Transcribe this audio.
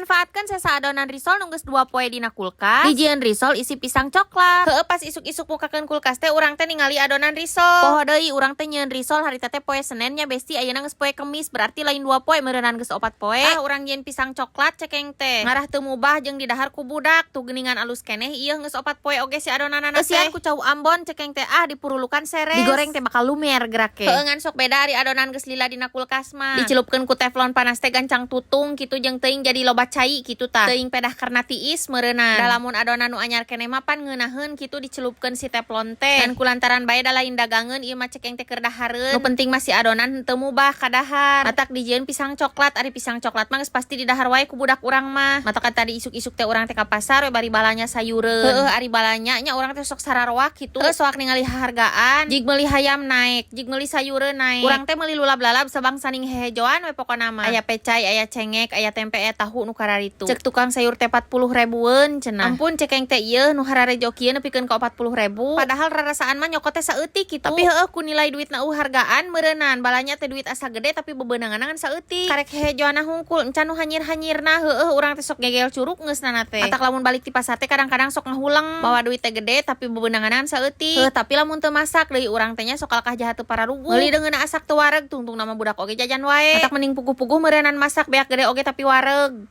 Manfaatkeun sesa adonan risol nu geus 2 poe dina kulkas. Dijieun risol isi pisang coklat. Heueuh, pas isuk-isuk mukakeun kulkas teh urang teh ningali adonan risol. Poho deui urang teh nyieun risol harita teh poe Senen nya, Besti. Ayeuna geus poe Kemis, berarti lain 2 poe meureunan, geus 4 poe. Ah, urang nyieun pisang coklat cekeng teh. Ngarah teu mubah jeung didahar ku budak. Tuh geuningan alus keneh ieu, geus 4 poe oge si adonanana teh. Eusian ku cau Ambon cekeng teh, ah, dipurulukan seres. Digoreng teh bakal lumer gerak ke. Heueuh, ngan sok beda ari adonan geus lila dina kulkas mah. Dicelupkeun ku teflon panas teh gancang tutung kitu jeung teuing jadi loba cai kitu tah. Teuing pedah karena tiis meureunan. Da lamun adonan nu anyar keneh mah pan ngeunaheun kitu dicelupkeun si teflon teh. Dan kulantaran bae da lain dagangeun ieu mah, cekeng teh keur dahareun. Nu penting mah si adonan henteu mubah kadahar. Matak dijieun pisang coklat, ari pisang coklat mah geus pasti didahar wae ku budak urang mah. Matakan tadi isuk-isuk teh urang teh ka pasar we bari balanya sayureun. Heueuh, ari balanya nya urang teh sok sararoak kitu. Heueuh, soak ningali hargaan, jig meuli hayam naek, jig meuli sayureun naek. Urang teh meuli lulab-lalab sabangsaning hehejoan we pokona mah. Aya pecai, aya cengek, aya tempe, aya tahu nu kararitu. Cek tukang sayur teh 40 ribuan cenah. Ampun cekeng teh, ieu nu hararejo kieu nepikeun ka 40 ribu. Padahal rarasaan mah nyokot teh saeutik kitu. Tapi heueuh, ku nilai duitna hargaan meureunnan. Balanya teh duit asa gede tapi bebeunangan ngan saeutik. Karek hehejoana hungkul, encan nu hanyir-hanyirna. Heueuh, urang teh sok gegel curuk geusna teh. Matak lamun balik ti pasar teh kadang-kadang sok ngahuleng, bawa duit teh gede tapi bebeunangan saeutik. Heueuh, tapi lamun teu masak deui urang teh nya sok kalakah jahat teu pararuguh. Meuli deungeun asak teu wareg, tungtung nama budak oge jajan wae. Matak mending puguh-puguh meureunnan masak beak gede oge tapi wareg.